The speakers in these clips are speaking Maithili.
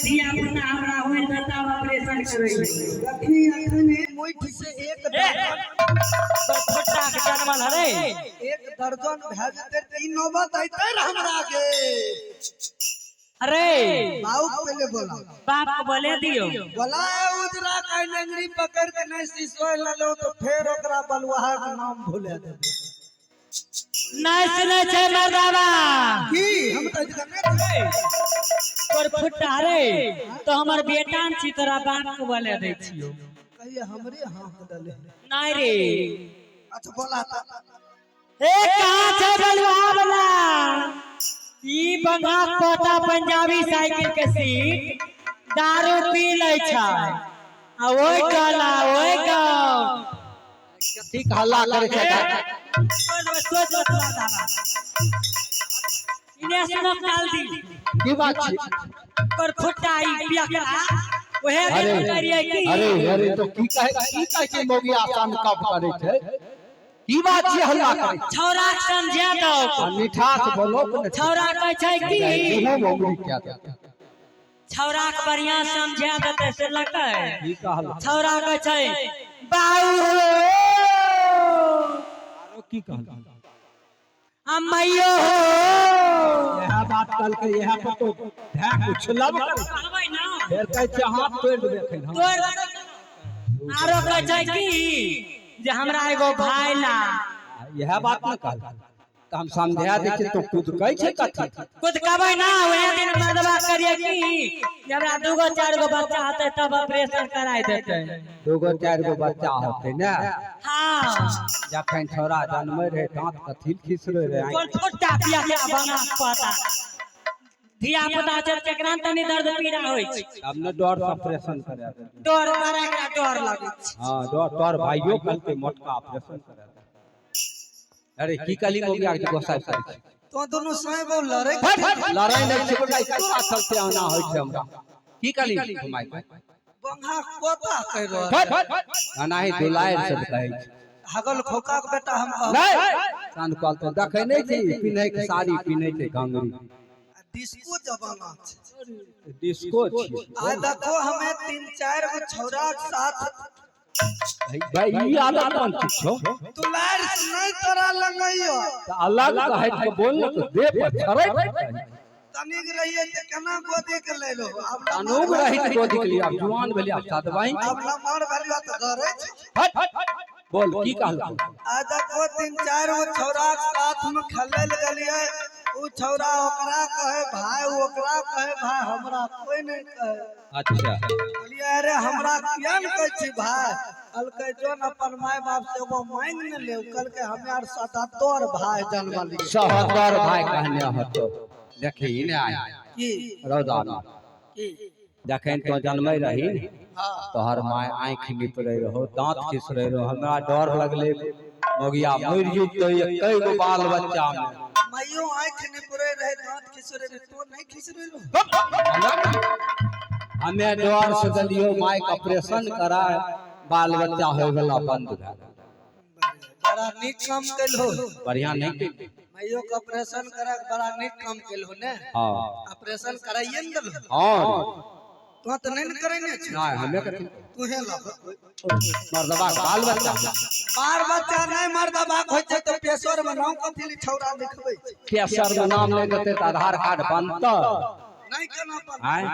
धिया पुता हमरा होइल तऽ तब ऑपरेशन करैयो। देखी अखन मुठ से एक दर्जन तोर फुट्टा के जनमल हरे। एक दर्जन भए जेतै तऽ ई नौबत अयतै रे हमरा के। अरे बाबू के पहिले बोला। बाप के बोले दियो। बोला ए उजरा का नेंगरी पकड़ के नहीं सिसोय लेलो तो फेर ओकरा बलुआहा के नाम भुला देबै। नहीं सुनै छै मर्दाबा। की हम तऽ जगने छियै। तोर फुट्टा रे तो हमर बेटा छी, तोरा बाप के बोले दै छियो। कहिए हमरे हाँक देले। नहीं रे। अच्छा बोला तऽ। ए कहाँ छै बलुआ वाला? ई बंगा पोता पंजाबी साइकिल के सीट दारू पी लै छै आ ओइ टोला ओइ गाँव। ठीक हल्ला करै छै। सोच मत मर्दाबा। इने सुनक डाल दी। की बात छी? पर फुट्टा ई पियकरा ओहे अरे दिन करिए की। अरे अरे तो की कहे छै मौगी आसान कब करै छै? की बात छी हल्ला करै छै? छौड़ा के समझा दो। आ मिठास बोलो ने। छौड़ा कहै छै की दुनू मौगी क्या देतै? छौड़ा के बढ़िया समझा देतै से लकै। की कहल? छौड़ा कहै छै बाऊ हो। आरो की कहल? आ मैयो हो। इएह बात कहलकै, इएह पर तो धै उछलब करै छै। कहबै ना। फेर कहै छै हाथ तोड़ि देबै एखन हम। तोड़ आरो कहै छै की जे हमरा एगो भाय ला। इएह बात ने कहल तऽ हम समझा दै छियै तो कुदकै छै कथी? कुछ कहबै ना। ओहे दिन मर्दबा करिए की जे हमरा दूगो चारि गो बच्चा होतै तब ऑपरेशन कराय देतै। दूगो चारि गो बच्चा होतै ने? हाँ। जखन छौड़ा जनमै रहै दाँत कथी खिसरै रहै? तोर फुट्टा पिया के बना पता धिया पुता छै केकरा ने तनी दर्द पीड़ा होइ छै। तब ने डर से ऑपरेशन करा देलकै। डर करा एकरा डर लगै छै। हाँ डर तोर भाइयो कहलकै मोटका ऑपरेशन करा दे। अरे की कहली मौगिया के गोसाइ करै छै? तो दुनू साँय बहु लड़ै। लड़ाइ नहि छै बेटा, तोरा चलते आना होइ छै हमरा। की कहली घुमाइ के? बंगा कोता कहि रहल। एनाही दुलारि सब कहै छै। हगल खोका के बेटा हम कहब। नहि कान कहल तो देखै नहि छै पिन्है के साड़ी पिन्है छै घंघरी। डिस्को जमाना छै। डिस्को छियै। आ देखो हमें तीन चारि गो छौड़ा के साथ। भाई ई आदत कोन चीज छौ? दुलार से नहीं तोरा लगैयो। तऽ अलग कहैत के बोल ने तऽ देह पर छड़ै। तनिक रहिए तऽ केना गोदी के ले लो आब। अनुग रहित गोदी के लिए आब जुआन भेलियै आब सदबाई। आब लमहर भेलियो तऽ डरै छै। हट बोल की कहलको? आ देखो तीन चारि गो छौड़ा के साथ में खेलै लए गेलियै। उ छौड़ा ओकरा कहे भाई, ओकरा कहे भाई, हमरा कोई नहीं कहे। अच्छा। कहलियै अरे हमरा किया ने कहै छी भाई? कहलकै जो ने अपन माय बाप से एगो मांगि ने ले। कहलकै हमे आर 77 भाई जनमलियै। 77 भाई कहने होतो। देखी ने आइ की? रौदा में की? जखन तो जनमै रही हाँ। तोहर माय आँखि निपरै रहो दाँत खिसरै रहो, हमरा डर लगलै मौगिया मरि जेतै एकै गो बाल बच्चा में। माइयो आँखि निपुरे रहे दाँत खिसरे रहे, तो नहीं खिसरे रहो? हमे डर से देलियो माय के ऑपरेशन करा बाल बच्चा होय वाला बंद भए गेल। बड़ा नीक काम केलहो। बढ़िया नहीं केली? माइयो के ऑपरेशन करा के बड़ा नीक काम केलहो ने। हाँ। ऑपरेशन कराइए ने देलहो। हाँ। तो तऽ नहीं ने करेने छी। नहीं हमे कथी। तूहे लग मर्दबा के बाल बच्चा। बाल बच्चा नहीं मर्दबा होइ छै तऽ पेशर में नाम कथी ले छौड़ा लिखबै छै? केसर में नाम नहि देतै तऽ आधार कार्ड बनतै? नहीं केना बनतै? आँय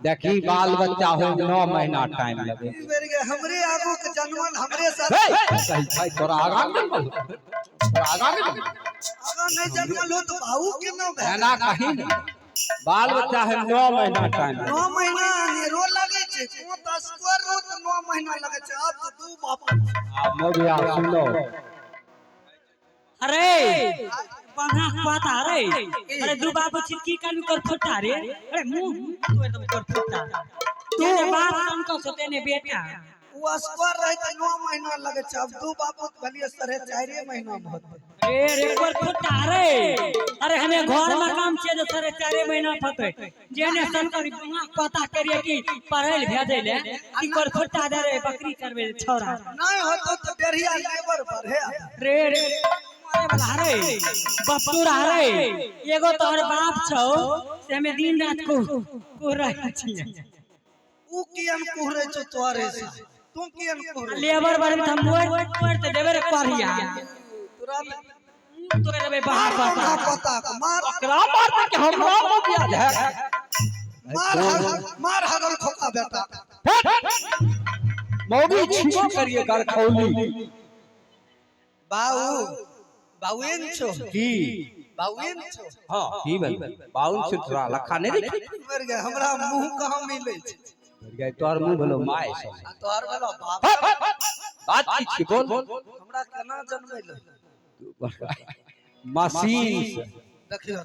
देखी बाल बच्चा होय में 9 महीना टाइम लगे। ई बेर गे हमरे आगू के जनमल हमरे साथ। कही भाई तोरा आगाँ के जनमल? तोरा आगाँ के जनमल? आगाँ नहीं जनमल हो तऽ भाऊ केना भेल? एना कही ने बाल बच्चा है 9 महीना टाइम लगे। 9 महीना अनेरो लगै छै। तू तऽ असगर रहो तऽ 9 महीना लगै छै। आब तऽ दू बाप। आब मौगिया सुनो। अरे बंगा पता रे अरे दू बाबू छिटकी कान कर फुट्टा रे। अरे मुंह तोड़ देबै तोर फुट्टा। तू बाप सन को सोते ने बेटा। उ असगर रहे तऽ 9 महीना लगै छै। अब दू बाबू के भेलियै 4.5 महीना मे होतै। रे रे कर फुट्टा रे। अरे हमें घर में काम छै जे 4.5 महीना फते जेने सरकारी बंगा पता करिए कि पढ़ै ले भेजै ले की कर फुट्टा दे रे बकरी चरबै ले छौड़ा। नहीं होतो तऽ बेरिया लेबर पर हे। रे रे। मारे वाला हरे बपतुर हरे, एगो तोहर बाप छौ से हमे दिन रात को को रहै छियै। ऊ कियन कुहरे छौ तोहरे से, तू कियन कुहरे? लेबर बारे में हम मोर मोर ते देबे रे करिया। तोरा तोरे देबे बाहर मार पता पता के मार। ओकरा मारते कि हमरा मौगिया झक? मार मार हगल खोका बेटा। मौगी छिको करिए गरखौली। बाऊ बाउन छो। की? बाउन छो। हां, की भेल बाउन से? तोरा लखा नहीं देखी? मर गए, हमरा मुंह कहाँ मिले छै? मर गए, तोहर मुंह भेलो माय सब। आ तोहर भेलो बाप। बात की छी, बोल। हमरा केना जन्मेलो? मशीन से। देखियो।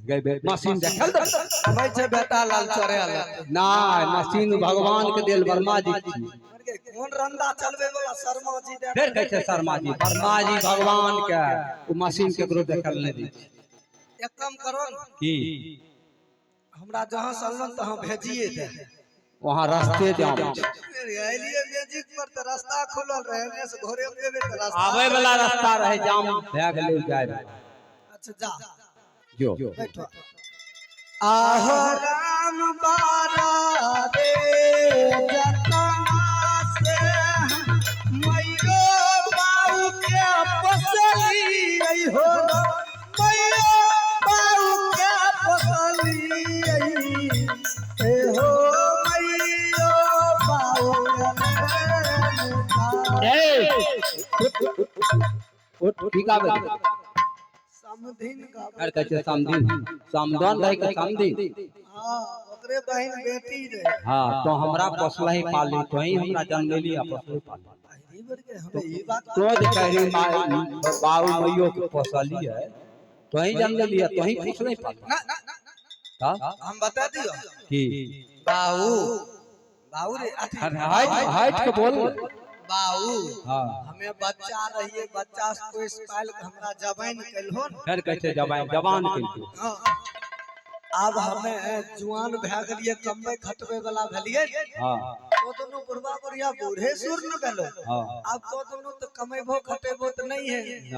गए बे, मशीन देखल दे। अबै छै बेटा लाल चोरे वाला। नहीं, मशीन भगवान के देल, वर्मा जी की। मर गए, कोन रंदा चलबे वाला शर्मा जी दे। फिर कहै छै शर्मा जी, वर्मा जी भगवान के ओ मशीन केकरो देखल नहीं दै छै। एक काम करो न, की? हमरा जहाँ सलन तहाँ भेजिए दे। वहाँ रास्ते जाम छै। एलिए मैजिक पर तऽ रास्ता खुलल रहे, एने से घरे में जेबे तऽ रास्ता आबै वाला रास्ता रहे, जाम भए गेलै जाय। अच्छा जा। जो। बैठो। आहो राम बारा रे जतना से मैयो बाऊ के पसली आई हो, मैयो बाऊ के पसली आई ए हो, मैयो बाऊ के। ए उठ, ठीक आबै। समधिन का। फिर कहै छै समधिन, समधन रहे के समधिन। हाँ, ओकरे बहिन बेटी रहे। हाँ, तो हमरा पोसलही पाली, तो ही हमरा जन्मेली आ पोसलही पाली। अही बेर के हमे ई बात। तो जे कहली माय बाबू मैयो के पोसली है, तो ही जन्मेली है, तो ही पोसलही पाली। ना ना। हाँ। हम बता दियो। की? बाऊ बाऊ रे अथी। हाइट हाइट के बोल। बाऊ। हाँ। हमें बच्चा रहिए, बच्चा से कोई पाल के हमरा जवान कलहो न। फिर कहै छै जवान जवान के। हाँ। आब हमें जुआन भए गेलिए, कमबै खटबै वाला भेलिए। हाँ। तो दोनों बुढ़वा बुढ़िया बूढ़े सुर न भेलो। हाँ। अब तो दोनों तो कमेबो खटेबो तो नहीं है। नहीं।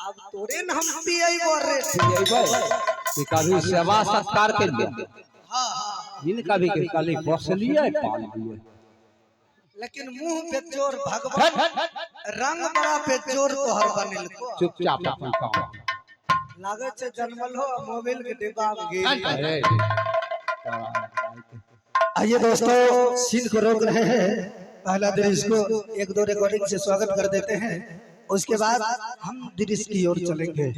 अब तोरे न हम पियबो रे। अइबै कि कभी सेवा सत्कार के लिए। हाँ हाँ। इनका भी के खाली पोसलिए पालिए। लेकिन मुंह बेजोर भगवान रंग बड़ा बेजोर तोहर बनेलको। चुपचाप अपन काम। लागै छै जन्मल हो आ मोबाइल के डिब्बा में गेल। अरे। आइए दोस्तों, सीन को रोक रहे हैं। पहला दृश्य को एक दो रिकॉर्डिंग से स्वागत कर देते हैं, उसके बाद हम दृश्य की ओर चलेंगे।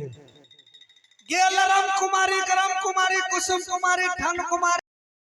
गेल राम कुमारी, करम कुमारी, कुसुम कुमारी, ठन कुमारी।